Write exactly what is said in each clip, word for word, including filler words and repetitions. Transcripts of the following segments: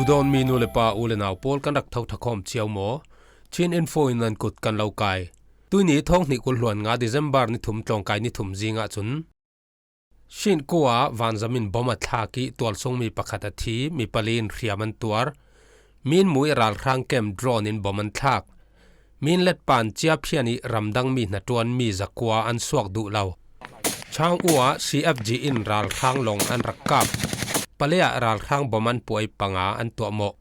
Dawn mi nu le pa, u le nau pawl, kan rak tho thakhawm cio maw? Chin Info in nan kut kan lo kai. Tuini thawng hnih kul hluan nga December ni thum tlawngkai ni thum zingah cun Shin khua ah vanzam in bom a thlak ih tualsung mi pakhat a thi, mi pali in hriam an tuar. Minmu ih ralhrang kem drone in bom an thlak. Min letpan ciaphian ih ramdang mi hnaṭuan mi zakua an suak duh lo. Chang U ah C F G in ralhrang lawng an rak kap. Pale ah ralhrang bom an puai panga an tuahmawh.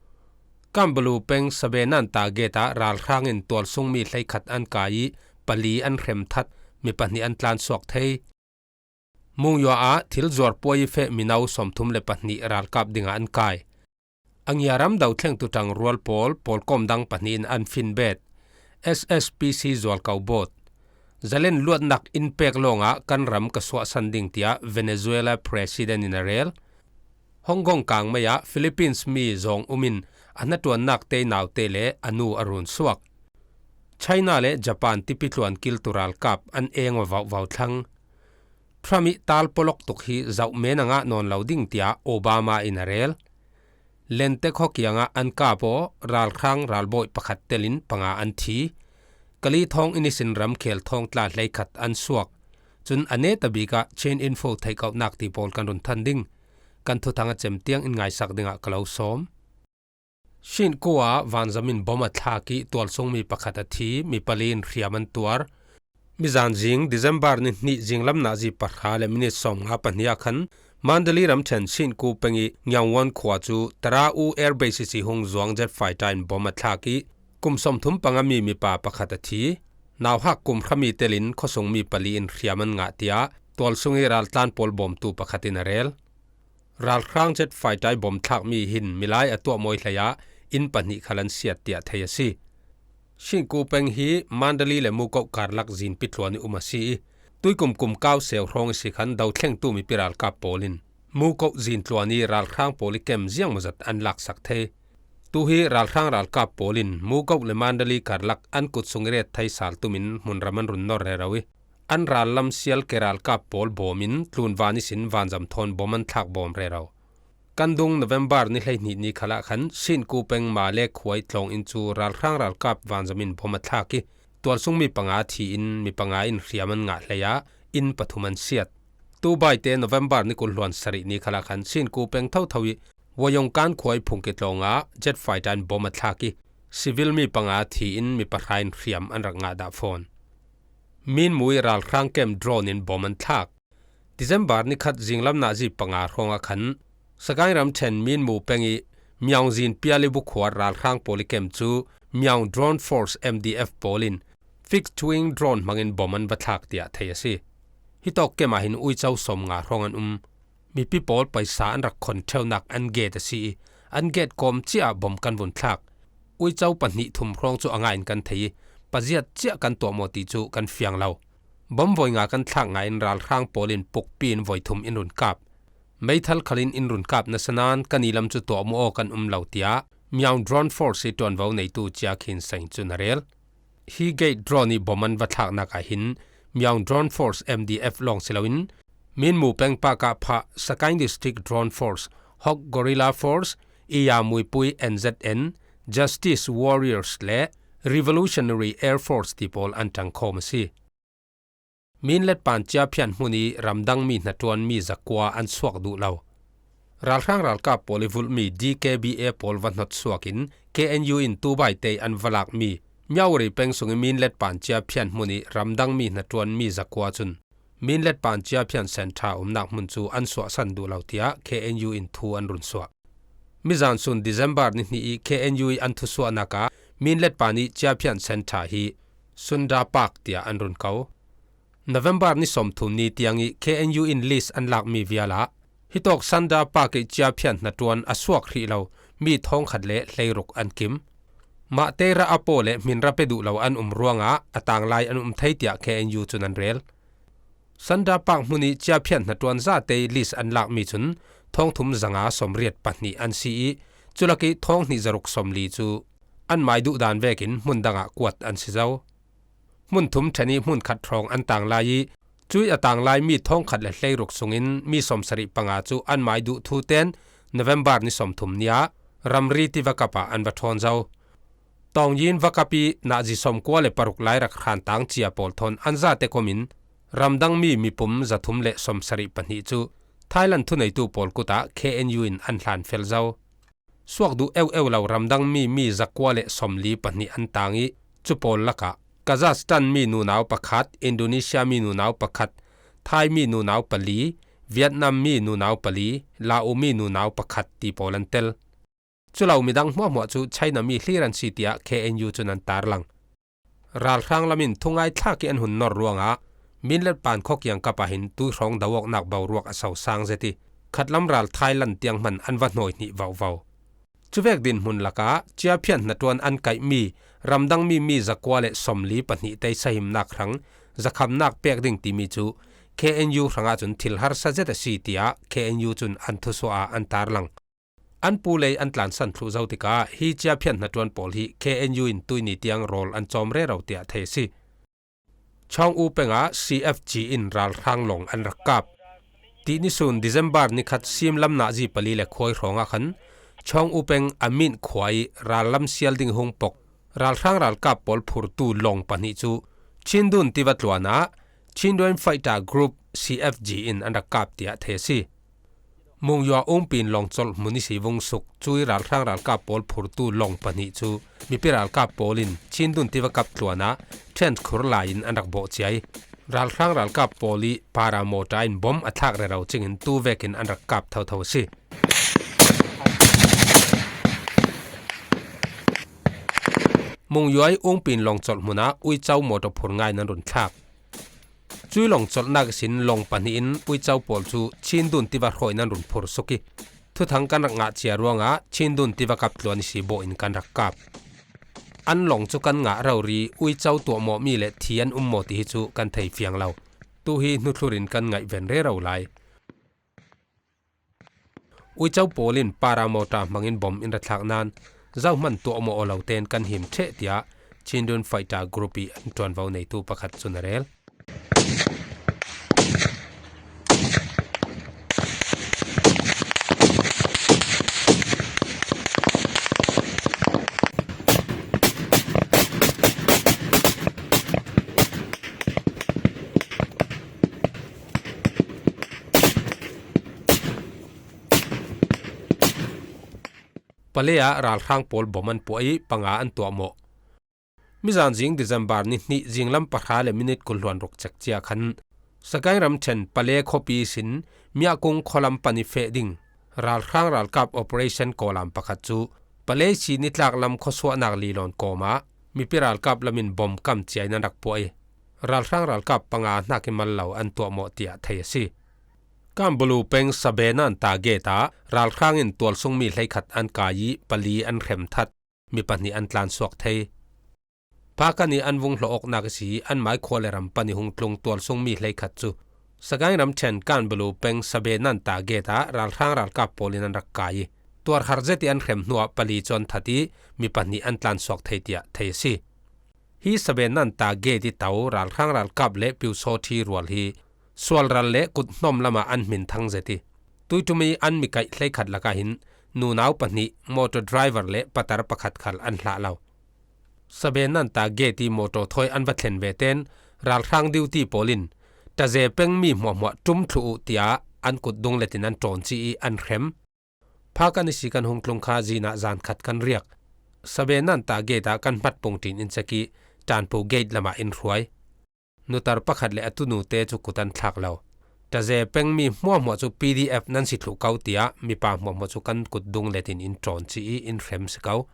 Kambalu peng Sabe Nanta gate ah ralhrang in tualsung mi hleikhat an kai ih pali an hrem that, mi pahnih an tlan suak thei. Mungua ah thil zuar puai ih feh mino sawmthum le pahnih ralkap dingah an kai. A ngia ram dothleng tutang rual pawl, pawlkom dang pahnih in an fin bet. S S P C zualko bawt. Zalen luatnak in pek lawngah kan ram ka suahsan ding, tiah Venezuela President in a rel. Hong Kong kangmei ah Philippines mi zawng um in a hnaṭuannak te naute le a nu a run suak. China le Japan tipi tluan kiltu ralkap an eng aw vauhvau thlang. Trump ih tal pawlok tuk hi zoh men a ngah nawn lo ding, tiah Obama in a rel. Lentek haw kiangah an kap aw, ralhrang ralbawi pakhat telin panga an thi. Kali thawng inn ihsin ramkhel thawngtla hleikhat an suak. Cun a neta bikah Chin Info theihkohnak ti pawl kan run than ding. Kan thuthang a cem tiang in ngaisak dingah ka lo sawm. Shin khua ah vanzam in bom a thlak ih tualsung mi pakhat a thi, mi pali in hriam an tuar. Mizan zing December ni hnih zinglam nazi pahra le minit sawmnga pahnih ah khan Mandalay ramṭhen Shin Kua peng ih Ngiangwan khua cu Tara U Air Base ihsi hung zuang jet fighter in bom a thlak ih kum sawmthum panga mi mipa pakhat a thi. Nauhak kum hra mi telin khuasung mi pali in hriam an ngah, tiah tualsung ih raltlan pawl bawmtu pakhat in a rel. Ralhrang jet fighter ih bom thlakmi hin milai a tuahmawi hlei ah inn pahnih khal an siat, tiah thei a si. Shin Kua peng hi Mandalay le Mukoh karlak zinpi tluan ih um a si ih, tuikum kum kau seu hrawng ihsi khan dothlengtu mipi ralkap pawl in Mukoh zintluan ih ralhrang pawl ih kem ziangmawzat an laksak thei. Tu hi ralhrang ralkap pawl in Mukoh le Mandalay karlak an kut sung ih ret thei sal tumin hmunram an run nor rero ih, an rallam sial ke ralkap pawl bawm in tlunvan ihsin vanzam thawn bom an thlak bawm rero. Kan dung November ni hleihnih ni khalah khan Shin Kua peng Male khua ih tlawng inn cu ralhrang ralkap vanzam in bom a thlak ih tualsung mi panga thi in mi panga in hriam an ngah hlei ah inn pathum an siat. Tubaite November ni kul hluan sarih ni khalah khan Shin Kua peng thotho ih Wayongkan khua ih phungki tlawngah jet fighter in bom a thlak ih civil mi panga thi in mi pahra in hriam an rak ngah dah fawn. Minmu ih ralhrang kem drone in bom an thlak. December ni khat zinglam nazi panga hrawngah khan Sagaing ramṭhen Minmu peng ih Myaung zin Pialibu khua ralhrang pawl ih kem cu Myaung Drone Force, M D F, pawl in fixed wing drone hmangin bom an va thlak, tiah thei a si. Hitawk kem ah hin uico sawmnga hrawng an um. Mipi pawl paisa an rak khon ṭheunak an gate a si ih, an gate kawm ciah ah bom kan vun thlak. Uico pahnih thum hrawng cu a ngai in kan thei ih, paziat ciah kan tuah maw ti cu kan fiang lo. Bom voi nga kan thlak ngai in ralhrang pawl in pukpi in voi thum in run kap. Meithal khalin in run kap nasa nain kan i lam cu tuah maw aw kan um lo, tiah Myaung Drone Force ih ṭuanvo neitu Cia Khin Seng cun a rel. Hi gate drone ih bom an va thlaknak ah hin Myaung Drone Force, M D F, lawng si loin Minmu peng pakah phah Sagaing District Drone Force, Hawk Guerrilla Force, Iya Muipui, N Z N, Justice Warriors le Revolutionary Air Force ti pawl an ṭangkhawm a si. Minletpan ciaphian hmun ih ramdang mi hnaṭuan mi zakua an suak duh lo. Ralhrang ralkap pawl ih vulhmi D K B A pawl va hnawt suak in K N U in tubaite ih an va lakmi Myauri peng sungih Minletpan ciaphian hmun ih ramdang mi hnaṭuan mi zakua cun Minletpan ciaphian senṭha umnak hmun cu an suahsan duh lo, tiah K N U in thu an run suah. Mizan sun December ni hnih ih K N U ih an thusuahnak ah Minletpan ih ciaphian senṭha hi Sunda Park tiah an run ko. November ni sawmthum ni tiang ih K N U in list an lakmi vial ah hitawk Sunda Park ih ciaphian hnaṭuan a suak hrih lo mi thawngkhat le hleiruk an kim. Mahte ra a paw le hminra pe duh lo an um ruangah a tanglai an um thei, tiah K N U cun an rel. Sunda Park hmun ih ciaphian hnaṭuan zate ih list an lakmi cun thawngthum zanga sawmriat pahnih an si ih, culak ih thawnghnih zaruk sawmli cu an mai duh dan vekin hmun dangah kuat an si zo. Hmun thum ṭhen ih hmun khat hrawng an tanglai ih, cuih a tanglai mi thawngkhat le hleiruk sungin mi sawmsarih panga cu an mai duh thu ten November ni sawmthum ni ah Ramri tiva kapah an va ṭhawn zo. Taungyin va kap ih nazi sawmkua le paruk lai rak hran tang cia pawl thawn an zate komin ramdang mi mipum zathum le sawmsarih pahnih cu Thailand thuneitu pawl kutah K N U in an hlanfel zo. Suak duh eueu lo ramdang mi mi zakua le sawmli pahnih an tang ih cu pawl lakah Kazakhstan mi nunau pakhat, Indonesia mi nunau pakhat, Thai mi nunau pali, Vietnam mi nunau pali, Lao mi nunau pakhat ti pawl an tel. Culo midang hmuahhmuah cu China mi hlir an si tiah K N U cun an tarlang. Ralhrang lamin thungai thlak ih an hun nor ruangah Minlet Pan khuakiang kapah hin tuihrawng do awknak boruak a sosang zet ih khatlam ral Thailand tiang hman an va hnawi hnih vovo. Cuvek dinhmun lakah ciaphian hnaṭuan an kaihmi ramdang mi mi zakua le sawmli pahnih tei sahimnak hrang zakhamnak pek ding timi cu K N U hrangah cun thil harsa zet a si tiah K N U cun an thusuah ah an tarlang. An pulei an tlansan thluh zo tikah hi ciaphian hnaṭuan pawl hi K N U in tuihni tiang rawl an cawm rero tiah thei a si. Chawng U pengah C F G in ralhrang lawng an rak kap. Tihni sun December nikhat simlam nazi pali le khuai hrawngah khan Chawng U peng a min khua ih rallam sial ding hung pok ralhrang ralkap pawl phurtu lawng pahnih cu Chindun tiva tluanah Chindwin Fighter Group C F G in an rak kap tiah thei a si. Mungyua Ungpin lawng colh hmun ihsi vungsuk cuih ralhrang ralkap pawl phurtu lawng pahnih cu mipi ralkap pawl in Chindun tiva kap tluanah tent khur lai in an rak bawh cia ih ralhrang ralkap pawl ih paramawta in bom a thlak rero cingin tu vekin an rak kap thotho a si. Mungyua ih Ungpin lawng colh hmunah uico mawtaw phur ngai in an run thlak. Cuih lawng colhnak ihsin lawng pahnih in uico pawl cu Chindun tiva hrawh in an run phur suk ih thuthang kan rak ngah cia ruangah Chindun tiva kap tluan ihsi bawh in kan rak kap. An lawng cu kan ngah rori uico tuahmawhmi le thi an um maw ti hi cu kan thei fiang lo. Tu hi hnuthlur in kan ngaih ven rero lai. Uico pawl in paramawta hmangin bom in ra thlak nain zohman tuahmawh aw lo tein kan him ṭheh tiah Chindun Fighter Group ih an ṭuanvo neitu pakhat cun a rel. Pale ah ralhrang pawl bom an puah ih panga an tuahmawh. Mizan zing December ni hnih zinglam pahra le minit kul hluan ruk cek cia khan Sagaing ramṭhen Pale khuapi ihsin Miahkung khualam pan ih feh ding ralhrang ralkap operation kawlam pakhat cu Pale ihsi nitlak lam khuasuahnak lilawn kawmah mipi ralkap lamin bom kam cia in an rak puah ih ralhrang ralkap panga hnak ih mal lo an tuahmawh tiah thei a si. Kanbulu peng Sabenanta gate ah ralhrang in tualsungmi hleikhat an kai ih pali an hrem that, mi pahnih an tlansuak thei. Phakan ih an vung hlawh awknak ihsi an mai khua le ram pan ih hung tlung tualsungmi hleikhat cu Sagaing ramṭhen Kanbulu peng Sabenanta gate ah ralhrang ralkap pawl in an rak kai ih tuarhar zet ih an hrem hnuah pali cu an that ih mi pahnih an tlansuak thei tiah thei a si. Hi Sabenanta gate ih to ralhrang ralkap le Pyusawṭhi rual hi sualral le kuthnawm lamah an hmin thang zet ih tuiṭum ih an mi kaih hleikhat lakah hin nunau pahnih, motor driver le patar pakhat khal an hlah lo. Sabenanta gate ih motor thawi an va thlen ve tein ralhrang duty pawl in ṭaze pengmi hmuahhmuah ṭum thluh uh tiah an kutdung letin an ṭawn ci ih an hrem. Phakan ihsi kan hung tlung kha zinah zan khat kan riak. Sabenanta gate ah kan hmat pungṭin in cek ih ṭanpu gate lamah in hruai. Nutar pakhat le a tunute cu kut an thlak lo. Ṭaze pengmi hmuahhmuah cu P D F nan si thluh ko tiah mipa hmuahhmuah cu kan kutdung letin in ṭawn ci ih in hrem si ko.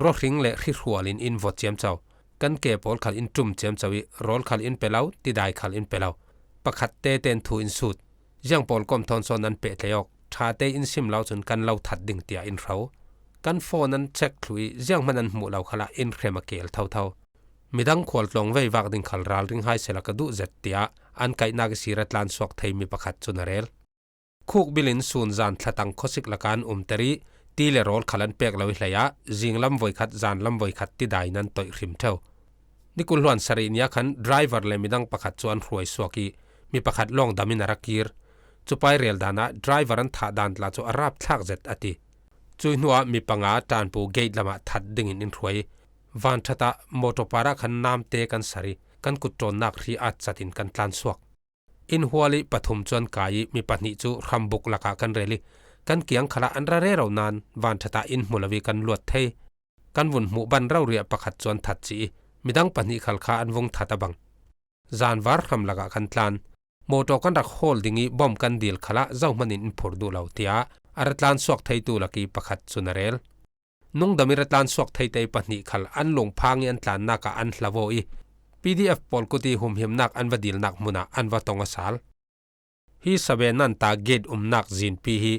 Ruahring le hrihrual in in vua ciamco. Kan ke pawl khal in ṭum ciamco ih rawl khal in pe lo, tidai khal in pe lo. Pakhat tete in thu in sut. Ziang pawl kawm thawn sawn nan pehtlei awk. Ṭhate in sim lo cun kan lo that ding tiah in hro. Kan phone an check thluh ih zianghman an hmuh lo khalah in hrem a keel thotho. Midang khual tlawng veivak ding khal ralring hai sehla ka duh zet tiah an kaihnak ihsi ra tlansuak theimi pakhat cun a rel. Khukbil in sun zan thlatang khuasik lakah an umter ih ti le rawl khal an pek lo ih hleiah zinglam voikhat zanlam voikhat tidai nan toih hrim ṭheu. Ni kul hluan sarih ni ah khan driver le midang pakhat cu an hruai suak ih mi pakhat lawngdam in a ra kir. Cupa ih rel dan ah driver an thah dan tla cu a rapthlak zet a ti. Cui hnuah mi panga ṭanpu gate lamah that dingin in hruai. Vanṭhatah mawṭaw parah khan namte kan sar ih, kan kutṭawnnak hri at catin kan tlansuak. In hual ih pathum cu an kai ih mi pahnih cu hrambuk lakah kan rel ih, kan kiang khalah an ra rero nain vanṭhatah in hmu lo ih kan luat thei. Kan vun hmuh ban roriah pakhat cu an that cih ih midang pahnih khal kha an vung that a bang. Zanvar hram lakah kan tlan. Mawṭaw kan rak hawl ding ih bom kan dil khalah zohman in in phur duh lo, tiah a ra tlansuak theitu lak ih pakhat cun a rel. Nungdam ih ra tlansuak theite pahnih khal an lungphang ih an tlannak ah an hlavaw ih PDF pawl kut ih humhimnak an va dilnak hmunah an va tong a sal. Hi Sabe Nanta gate umnak zinpi hi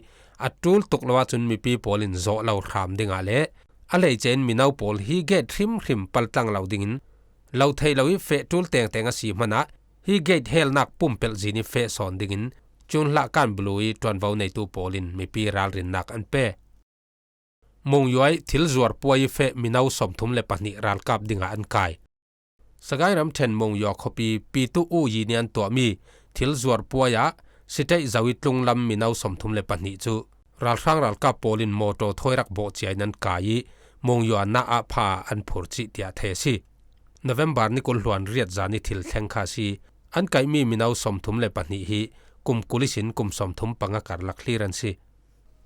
a ṭul tuk lo ahcun mipi pawl in zawh lo hram dingah le a hleice in mino pawl hi gate hrimhrim paltlang lo dingin lo theih lo ih feh ṭul tengteng a si hmanah hi gate helnak pumpelh zin ih feh sawn dingin Cun hlah kan bulu ih ṭuanvo neitu pawl in mipi ralrinnak an pe. Monywa ih thil zuar puai ih feh mino sawmthum le pahnih ralkap dingah an kai. Sagaing ramṭhen Monywa khuapi Pitu Uyi nih an tuahmi thil zuar puai ah siteih zo ih tlunglam mino sawmthum le pahnih cu ralhrang ralkap pawl in mawṭaw thawi rak bawh cia in an kai ih Monywa nah ah pha an phur cih tiah thei a si. November ni kul hluan riat zan ih thil thleng kha a si. An kaihmi mino sawmthum le pahnih hi kum kul ihsin kum sawmthum panga karlak hlir an si.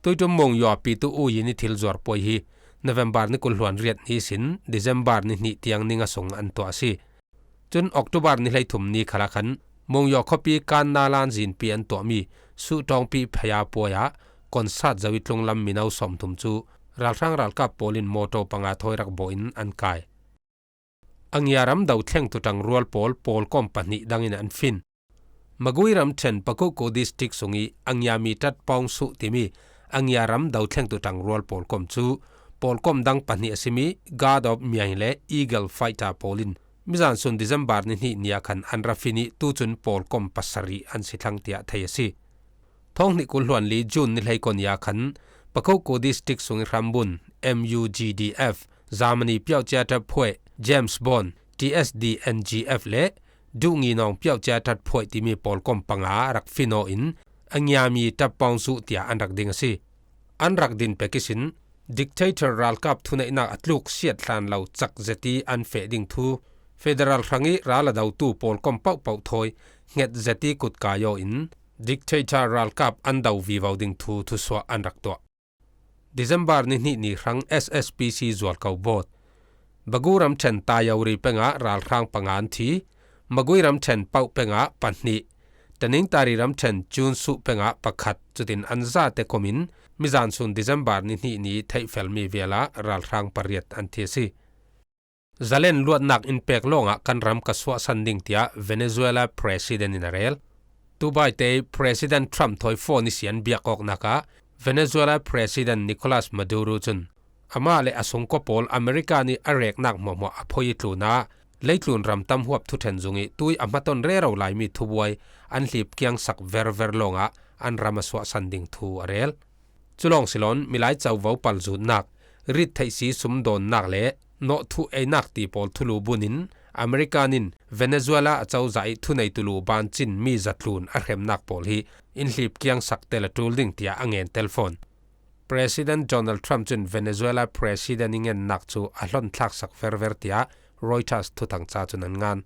Tuiṭum Monywa Pitu Uyi nih thil zuar puai hi November ni kul hluan riat ni ihsin December ni hnih tiang ninga sung an tuah a si. Cun October ni hleithum ni khalah khan Monywa khuapi Kannalan zinpi an tuahmi Suhtawngpi phaya puai ah konsat zo ih tlunglam mino sawmthum cu ralhrang ralkap pawl in mawṭaw panga thawi rak bawh in an kai. Angia ram dothlengtu ṭangrual pawl pawlkom pahnih dangin an fin. Magway ramṭhen Pakokko District sungih Angiami Tatpawng Suh timi Angia ram dothlengtu ṭangrual pawlkom cu pawlkom dang pahnih a simi Guard of Myaing le Eagle Fighter pawl in mizan sun December ni hnih ni ah khan an ra fin ih tucun pawlkom pasarih an si thlang tiah thei a si. Thawng hnih kul hluan li June ni hleikua ni ah khan Pakokko District sungih hrambun M U G D F, Germany piauhcia ṭap phuaih James Bond, T S D N G F le Duhnginawng piauhcia ṭap phuaih timi pawlkom panga rak fin aw in Angiami Tatpawng Suh tiah an rak ding a si. An rak din pek ihsin dictator ralkap thuneihnak a tluk siat hlan lo cak zet ih an feh ding thu federal hrangih ral a dotu pawlkom pohpoh thawi hnget zet ih kut kai aw in dictator ralkap an do vivo ding thu thusuah an rak tuah. December ni hnih ni hrang S S P C zualko bawt. Bagu ramṭhen Tayori pengah ralhrang panga an thi. Magway ramṭhen Pauh pengah pahnih. Taningtari ramṭhen Cunsuh pengah pakhat cutin an zate komin mizan sun December ni hnih ni theihfelmi vialah ralhrang pariat an thi a si. Zalen luatnak in pek lawngah kan ram ka suahsan ding tiah Venezuela President in a rel. Tubaite President Trump thawi phone ihsi an biak awknak ah Venezuela President Nicolas Maduro cun amah le a sungkua pawl America nih a reknak hmuahhmuah a phoi ih tlunah leitlun ram tam huap thuṭhen zungih tui a hmaton rero laimi thubuai an hlipkiangsak verver lawngah an ram a suahsan ding thu a rel. Culawng si loin milai covo palzutnak, rittheihsi sumdawnnak le nawhthuh einak ti pawl thulu bunin American in Venezuela a cozah ih thuneitu lu bancin mi zatlun a hremnak pawl hi in hlipkiangsak tel a ṭul ding tiah a ngen tel fawn. President Donald Trump cun Venezuela President ih ngennak cu a hlonthlaksak verver tiah Reuters thuthang ca cun an ngan.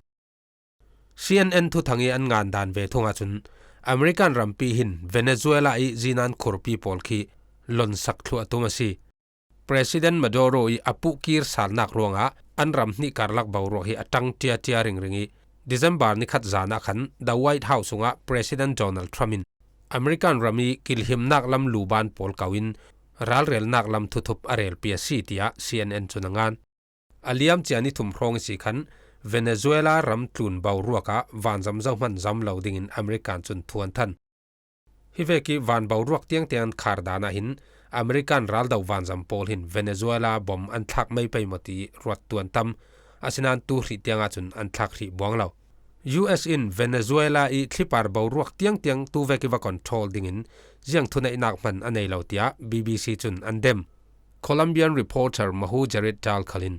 C N N thuthang ih an ngan dan ve thung ahcun American rampi hin Venezuela ih zinan khurpi pawl khi lonsak thluh a tum a si. President Maduro ih a puhkir salnak ruangah an ram hnih karlak boruak hi a ṭang ṭiaṭia ringring ih December ni khat zan ah khan The White House sungah President Donald Trump in American ram ih kilhimnak lam luban pawl ko in ralrelnak lam thuthup a relpi a si tiah C N N cun a ngan. A liamcia ni thum hrawng ihsi khan Venezuela ram tlun boruak ah vanzam zohman zam lo dingin American cun thu an than. Hi vek ih van boruak tiangtiang an khar dan ah hin American raldo vanzam pawl hin Venezuela bom an thlak mei pei maw ti ruat tuan tam, asinain tu hrih tiangah cun an thlak hrih buang lo. U S in Venezuela ih thlipar boruak tiangtiang tu vek ih va control dingin ziang thuneihnak hman a nei lo tiah B B C cun an dem. Colombian reporter Mahu Jared Tal khal in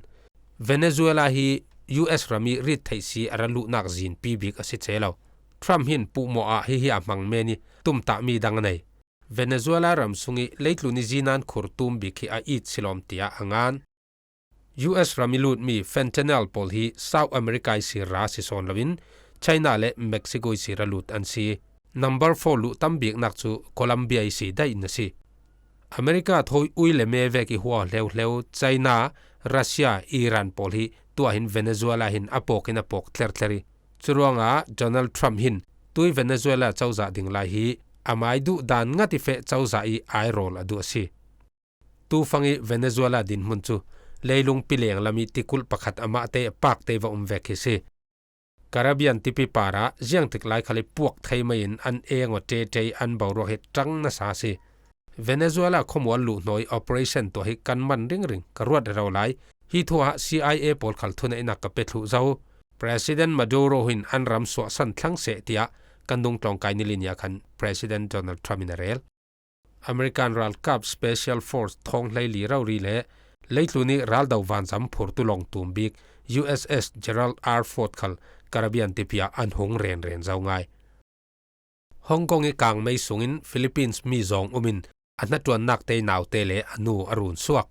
Venezuela hi U S ram ih rittheihsi a ra luhnak zinpi bik a si ce lo. Trump hin puhmawh ah hihi a hmang men ih tumtahmi dang a nei. Venezuela ram sung i leitlun i zinan khur tum bik hi a it silawm tia a ngan. U S ram i lutmi fentanyl pawl hi South America i sira si sawn loin China le Mexico i sira lut an si. Number four luh tam biknak cu Colombia i si daih na si. America thawi ui le me vek i hua hleuhleu China, Russia, Iran pawl hi tuah hin Venezuela hin a pawk in a pawk thlerthler i. Curuangah Donald Trump hin tui Venezuela cozah ding lai hi amai duh dan ngat i feh cozah i airawl a duh a si. Tufang i Venezuela dinhmun cu leilung pileng lam i tikulh pakhat amahte pakte va um vek hi si. Caribbean tipi parah ziangtik lai khal i puak thei mai in an engaw ṭeṭe i an boruak hi ṭang nasa a si. Venezuela khuamual luhhnawi operation tuah hi kan man ringring ka ruat rero lai. Hi thu ah C I A pawl khal thuneihnak ka pe thluh zo. President Maduro hin an ram suahsan thlang seh tiah kan dung tlawngkai nilin ah khan President Donald Trump in a rel. American ralkap Special Force thawng hleili rori le leitlun i raldo vanzam phurtu lawng tum bik U S S Gerald R Ford khal Caribbean tipi ah an hung renren zo ngai. Hong Kong i kangmei sungin Philippines mi zawng um in a hnaṭuannak tei naute le a nu a run suak.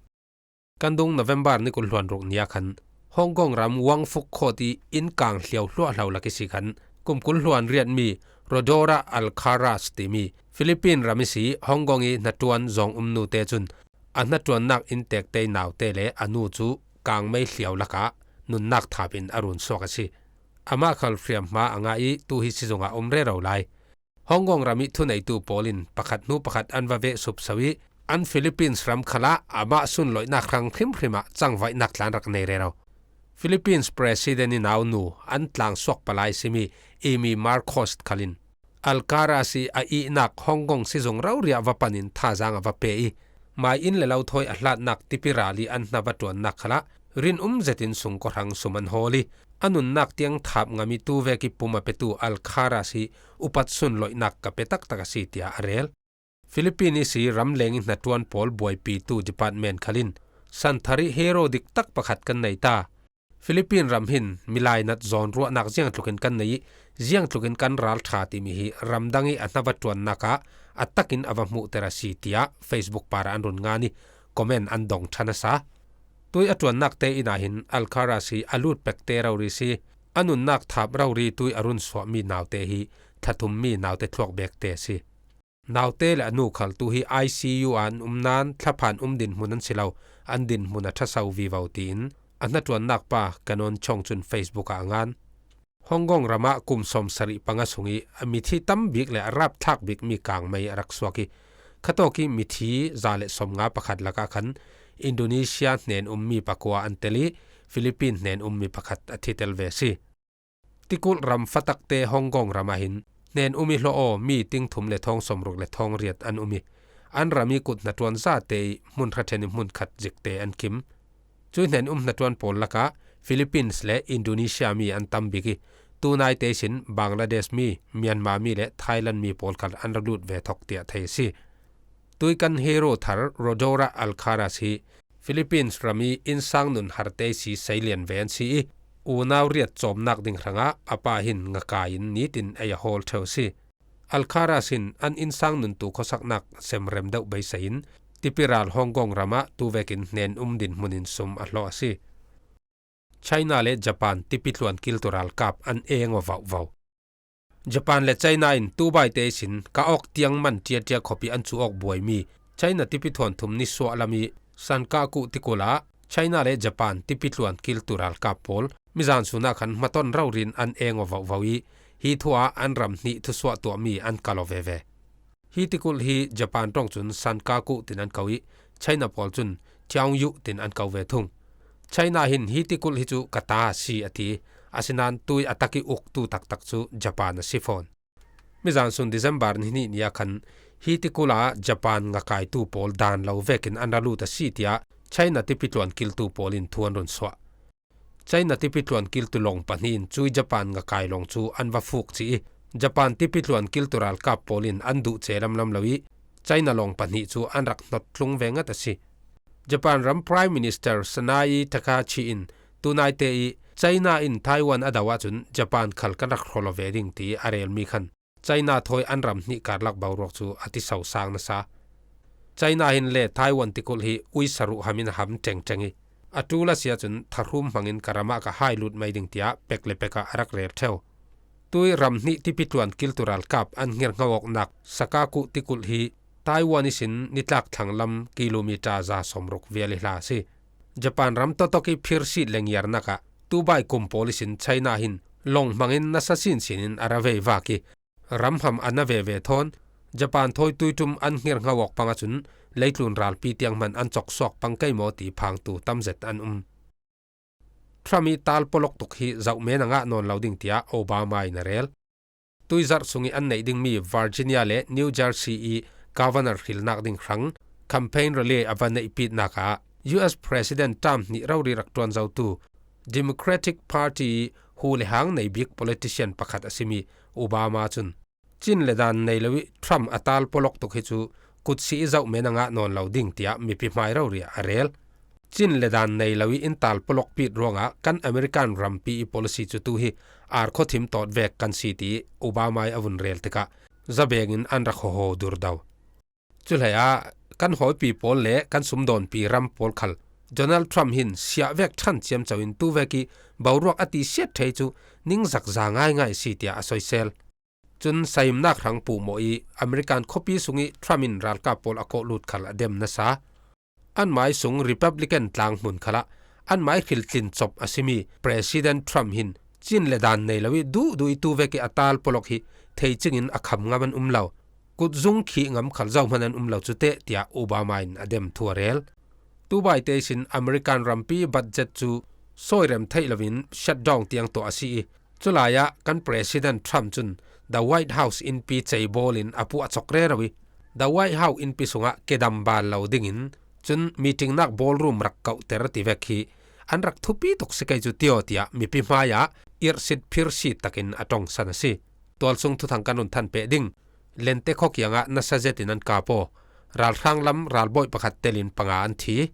Kan dung November ni kul hluan ruk ni ah khan Hong Kong ram Wang Fuk khawt i inn kang hliau hluahhlo lak i si khan kum kul hluan riatmi Rhodora Alcaraz timi Philippine ram i si Hong Kong i hnaṭuan zawng um nute cun a hnaṭuannak inntek tei naute le a nu cu kangmei hliau lakah nunnak thap in a run suak a si. Amah khal hriamhma a ngah i tu hi sizung ah um rero lai. Hong Kong ram i thuneitu pawl in pakhat hnu pakhat an va veh supso i an Philippines ram khalah amah sunloihnak hrang hrimhrim ah cangvaihnak tla an rak nei rero. Philippines President i naunu an tlangsuak palai simi Amy Marcos khalin Alcaraz i a ihnak Hong Kong sizung rori ah va panin thazaang a va pe i mai inn le lo thawi a hlatnak tipi ral i an hna va ṭuannak khalah rinum zetin sungkua hrang sum an hawl i a nunnak tiang thap ngam i tu vek i pum a petu Alcaraz hi upat sunloihnak ka pe taktak a si tiah a rel. Philippine i si ramleng i hnaṭuan pawl buaipitu department khalin santhar i hero diktak pakhat kan nei ta. Philippine ram hin milainat zawn ruahnak ziangtlukin kan nei i ziangtlukin kan ralṭha timi hi ramdang i a hna va ṭuannak ah a takin a va hmuhter a si tiah Facebook par ah an run ngan i comment an dong ṭhan a sa. Tui a ṭuannak te inn ah hin Alcaraz hi a lut pekte rori si, a nunnak thap rori tui a run suahmi naute hi thlathummi naute thluak bekte a si. Naute le a nu khal tu hi I C U ah an um nain thlaphan um dinhmun an si lo, an dinhmun a ṭhaso vivo tiin a hnaṭuannak pa Canon Chong cun Facebook ah a ngan. Hong Kong ramah kum sawmsarih panga sung i a mithi tam bik le a rapthlak bikmi kangmei a rak suak i khatawk i mithi za le sawmnga pakhat lakah khan Indonesia hnen ummi pakua an tel i Philippine hnen ummi pakhat a thi tel ve a si. Tikulh ram fatakte Hong Kong ramah hin hnen um i hlawh aw mi ting thum le thawng sawmruk le thawng riat an um i an ram i kut hnaṭuan zate i hmun hra ṭhen i hmun khat zikte an kim. Cui hnen um hnaṭuan pawl lakah Philippines le Indonesia mi an tam bik i tunaite ihsin Bangladesh mi, Myanmar mi le Thailand mi pawl khal an ra lut ve thawk tiah thei a si. Tui kan hero thar Rhodora Alcaraz hi Philippines ram i innsang nun harte si seilian ve an si i unau riat cawmnak ding hrangah a pa hin ngakai in nitin ei a hawl ṭheu a si. Alcaraz hin an innsang nun tu khuasaknak semrem deuh beisei in tipi ral Hong Kong ramah tu vekin hnen um dinhmun in sum a hlawh a si. China le Japan tipi tluan kiltu ralkap an eng aw vauhvau. Japan le China in tubaite ihsin ka awk tiang man ṭiaṭia khawpi an cu awk buaimi China tipi tluan thum ni suah lam i Sankaku tikulh ah China le Japan tipi tluan kiltu ralkap pawl mizan sun ah khan hmaton rori in an eng aw vauhvau i hi thu ah an ram hnih thusuah tuahmi an kal aw veve. Hi tikulh hi Japan ṭawng cun Sankaku tin an ko i China pawl cun Tiaungyu tin an ko ve thung. China hin hi tikulh hi cu ka ta a si a ti. Asinain tui a tak i uktu taktak cu Japan a si fawn. Mizan sun December ni hnih ni ah khan hi tikulh ah Japan ngakaitu pawl dan lo vekin an ra lut a si tiah China tipi tluan kiltu pawl in thu an run suah. China tipi tluan kiltu lawng pahnih in cui Japan ngakai lawng cu an va fuk ci i, Japan tipi tluan kiltu ralkap pawl in an duh ce lamlam lo i, China lawng pahnih cu an rak hnawt tlung ve ngat a si. Japan ram Prime Minister Sanae Takaichi in tunaite i China in Taiwan a do ahcun Japan khal kan rak hrawl aw ve ding ti a relmi khan China thawi an ram hnih karlak boruak chu a ti so sang nasa. China hin le Taiwan tikulh hi uisa ruh hamin a ham ṭengṭeng i, a ṭul a sia chun thahrum hmangin ka ramah ka hai lut mai ding tiah pek le pekah a rak rel ṭheu. Tui ram hnih tipi tluan kiltu ralkap an ngirngho awknak Sakaku tikulh hi Taiwan ihsin nitlak thlang lam kilometer za sawmruk vial i hla a si. Japan ram tawtawk i phirsit le ngiarnak ah tubai kum pawl ihsin China hin lawng hmangin nasa sinsin in a ra veivak i, ram ham a na veve thawn, Japan thawi tuiṭum an ngirngho awk pang ahcun leitlun ralpi tiang hman an cawksuak pang kei maw ti phangtu tamzet an um. Trump i tal pawlawk tuk hi zoh men a ngah nawn lo ding tiah Obama in a rel. Tuizarh sung i an neih dingmi Virginia le New Jersey i governor hrilnak ding hrang campaign rally a va neihpitnak ah U S President term hnih rori rak ṭuan zotu Democratic Party i hu le hang nei bik politician pakhat a simi Obama cun, cin le dan nei lo i Trump a tal pawlawk tuk hi cu kutsi i zoh men a ngah nawn lo ding tiah mipi hmai rori ah a rel. Cin le dan nei lo i in tal pawlawk pit ruangah kan American rampi i policy cu tu hi ar khuathim tawt vek kan si ti Obama i a vun rel tikah zabeng in an rak hoho durdo. Cuhleiah kan hawipi pawl le kan sumdawnpi ram pawl khal Donald Trump hin siah vek ṭhan ciamco in tu vek i boruak a ti siat thei cu ningzak za ngaingai si tiah a soisel. Cun saimnak hrang puhmawh i American khuapi sung i Trump in ralkap pawl a kawhlut khal a dem nasa. Anmai sung Republican tlang hmun khalah anmai hriltlin cop a simi President Trump hin cin le dan nei lo i duhduh i tu vek i a tal pawlawk hi thei cingin a kham ngam an um lo. Kutzung khih ngam khal zohman an um lo cu teh, tiah Obama in a dem thu a rel. Tubai te ihsin American rampi budget cu sawirem theih loin shutdown tiang tuah a si i, culai ah kan President Trump cun The White House innpi cei bawl in a puah cawk rero i, The White House innpi sungah kedam bal lo dingin cun meetingnak ballroom rak kauhter ti vek hi an rak thupi tuk si kei cu tio, tiah mipi hmaiah irhsit phirsit takin a ṭongsan a si. Tualsung thuthang kan run thanpeh ding. Lente khua kiangah nasa zetin an kap aw. Ralhrang lam ralbawi pakhat telin panga an thi.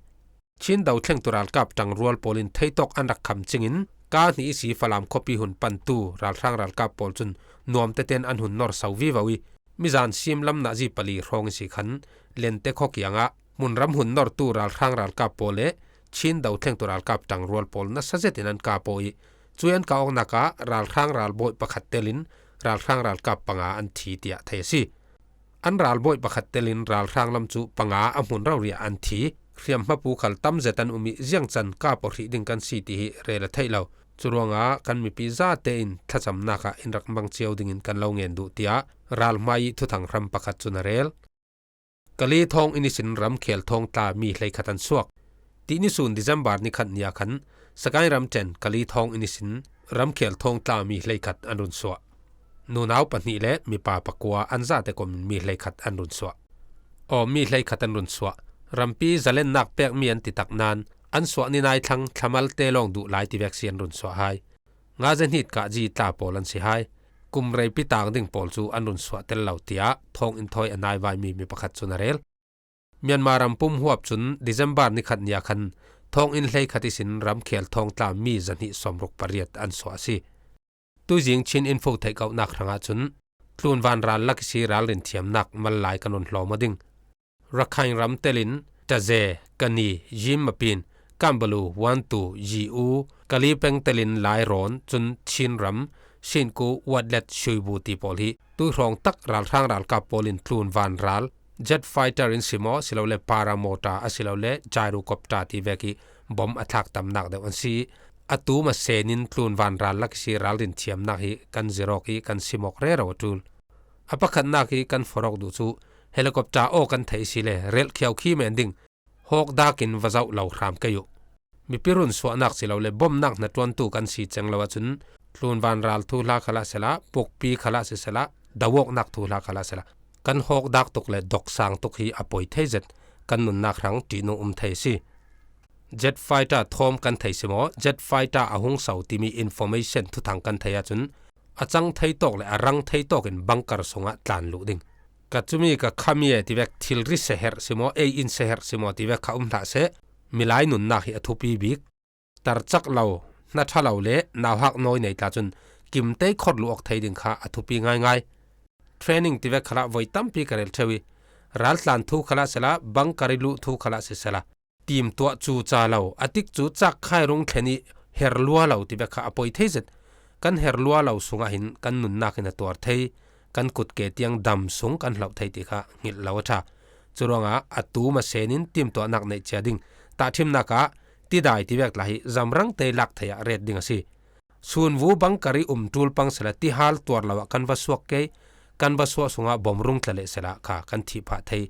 Chin dothlengtu ralkap ṭangrual pawl in theitawk an rak kham cingin, ka hnih ihsi Falam khuapi hun pantu ralhrang ralkap pawl cun nuamtete in an hun nor so vivo i, mizan sim lam nazi pali hrawng ihsi khan Lente khua kiangah hmunram hun nortu ralhrang ralkap pawl le Chin dothlengtu ralkap ṭangrual pawl nasa zetin an kap aw i, cuih an kah awknak ah ralhrang ralbawi pakhat telin ralhrang ralkap panga an thi, tiah thei a si. An ralbawi pakhat telin ralhrang lam cu panga a hmun rori ah an thi. Hriamhmapu khal tamzet an um i, ziangcan kap aw hrih ding kan si ti hi rel a theih lo. Curuangah kan mipi zate in thlacamnak ah in rak mang cio dingin kan lo ngen duh, tiah ralhmai i thuthang hram pakhat cun a rel. Kali thawng inn ihsin ramkhel thawng tla mi hleikhat an suak. Tih nisun December ni khat ni ah khan Sagaing ramṭhen Kali thawng inn ihsin ramkhel thawng tla mi hleikhat an run suah. Nunau pahnih le mipa pakua an zate komin mi hleikhat an run suah. Aw, mi hleikhat an run suah. Rampi zalennak pekmi an titak nan an suah ni nai thlang thlamalte lawng duh lai tivek si an run suah hai. Nga zehnit kahzi tla pawl an si hai. Kum reipi tang ding pawl cu an run suah tel lo, tiah thawng in thawi a naivaimi mi pakhat cun a rel. Myanmar ram pum huap cun December ni khat ni ah khan thawng in hleikhat ihsin ramkhel thawng tla mi zahnih sawmruk pariat an suah a si. Tuizing Chin Info theihkauhnak hrangah cun tlunvan ral lak ihsi ralrin thiamnak mal lai kan run hlawm aw ding. Rakhine ram telin Taze, Kani, Yim Mapin, Kambalu, Wantu, Yi U, Kali peng telin Lairawn, cun Chin ram, Shinku, Watlet, Shuibu ti pawl hi tuihrawng tak ralhrang ralkap pawl in tlunvan ral, jet fighter in si maw, silole paramotor, asilole gyrocopter ti vek i bom a thlak tamnak deuh an si. A tu masen in tlunvan ral lak ihsi ralrin thiamnak hi kan zirawk i kan simawk rero a ṭul. A pakhatnak i kan forhawk duh cu helicopter aw kan theih si le relh khiau khi men ding, hawk dak in va zoh lo hram kei uh. Mipi run suahnak silole bomnak hnaṭuantu kan si ceng lo ahcun tlunvan ral thuhla khalah sela, pukpi khalah sisela, doawknak thuhla khalah sela, kan hawk dak tuk le doksang tuk hi a poi thei zet, kan nunnak hrang ṭihnung um thei a si. Jet fighter thawm kan thei si maw, jet fighter a hung so timi information thuthang kan thei ahcun a cang thei tawk le a rang thei tawk in bunker sungah tlan luh ding. Ka cumi ka khami e tivek thilri seherh si maw, ei in seherh si maw tivek kha um hlah seh, milai nunnak hi a thupi bik. Tarcak lo, hnaṭha lo le nauhak nawi nei tla cun kimtei khorh luh awk thei ding kha a thupi ngaingai. training tivek khalah voi tampi ka rel theu i, raltlan thu khalah sela, bangkari luh thu khalah sisela, timtuah cuca lo, a tik cu cak khai rung thlen i her lua lo tivek kha a poi thei zet. Kan her lua lo sungah hin kan nunnak in a tuar thei, kan kutke tiang dam sung kan hloh thei ti kha ngilh lo a ṭha. Curuangah a tu masenin timtuahnak neih cia ding tahṭhimnak ah tidai tivek tla hi zamrang te lak thei ah ret ding a si. Sunvu bangkari um ṭulpang sela tihal tuar lo ah kan va suak kei, kan va suah sungah bom rung tla leh sela kha kan thih phah thei.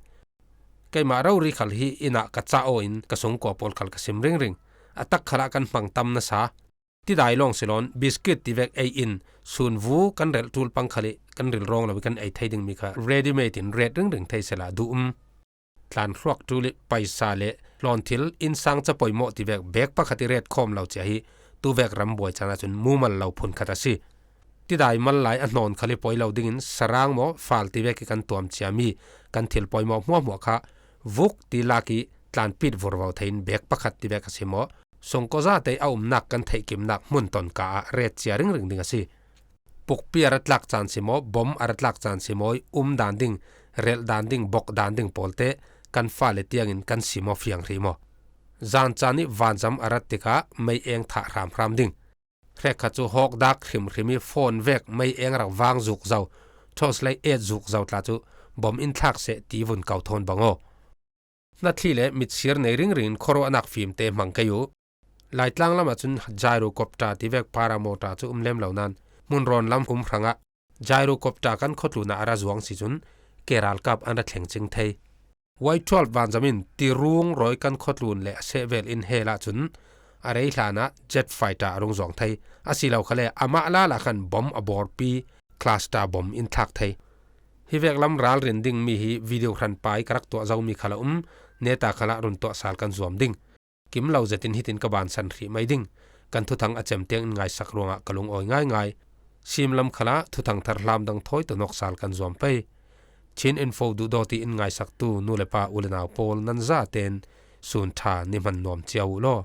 Keimah rori khal hi inn ah ka cah aw in ka sungkua pawl khal ka sim ringring. A tak khalah kan hmang tam nasa. Tidai lawng si lawn, biskit tivek ei in, sunvu kan relh ṭulpang khal i kan ril rawng lo i kan ei thei dingmi kha ready-made in ret ringring thei sela duh um. Tlan hruak ṭul i paisa le hlawn thil, innsang ca poimawh tivek bek pakhat i ret khawm lo cia hi tuvek ram buai caan ahcun mumal lo phun khat a si. Tidai mal lai a hnawn khal i poi lo dingin sarang maw, fal tivek i kan tuam ciami kan thil poimawh hmuahhmuah kha vuk ti lak i tlanpit vurvo thei in bek pakhat tivek a si maw, sungkua zate a umnak kan theihkimnak hmun tonka ah ret cia ringring ding a si. Pukpi a ra tlak caan si maw, bom a ra tlak caan si maw, um dan ding, relh dan ding, bok dan ding pawlte kan fale tiangin kan si maw fiang hrih maw? Zan caan i vanzam a rat tikah mei eng thah hramhram ding. Hrekkhat cu hawkdak hrimhrim i phone vek mei eng rak vang zuk zo, torchlight et zuk zo tla cu bom in thlak seh ti vun kau thawn bang aw. Hnathli le mitsir nei ringring in khuaruahnak fimte hmang kei uh. Laitlang lam ahcun gyrocopter tivek paramotor cu um lem lo nain hmunrawn lam um hrangah gyrocopter kan khuatlun ah a ra zuang si cun ke ralkap an ra thleng cing thei. Y twelve vanzam in tirung rawi kan khuatlun le a sehvel in hel ahcun a rei hlan ah jet fighter a rung zuang thei. Asilo khale amah lala khan bom a bawrpi cluster bom in thlak thei. Hi vek lam ralrin dingmi hi video hranpa i ka rak tuah zomi khal a um, neta khalah run tuah sal kan zuam ding. Kim lo zetin hitin ka bansan hrih mai ding. Kan thuthang a cem tiang in ngaisak ruangah ka lungawi ngaingai. Simlam khalah thuthang thar hlam dang thawi tawh nawk sal kan zuam pei. Chin Info duhdawt i in ngaisaktu nu le pa u le nau pawl nan zaten sun ṭha ni hman nuam cio uh law.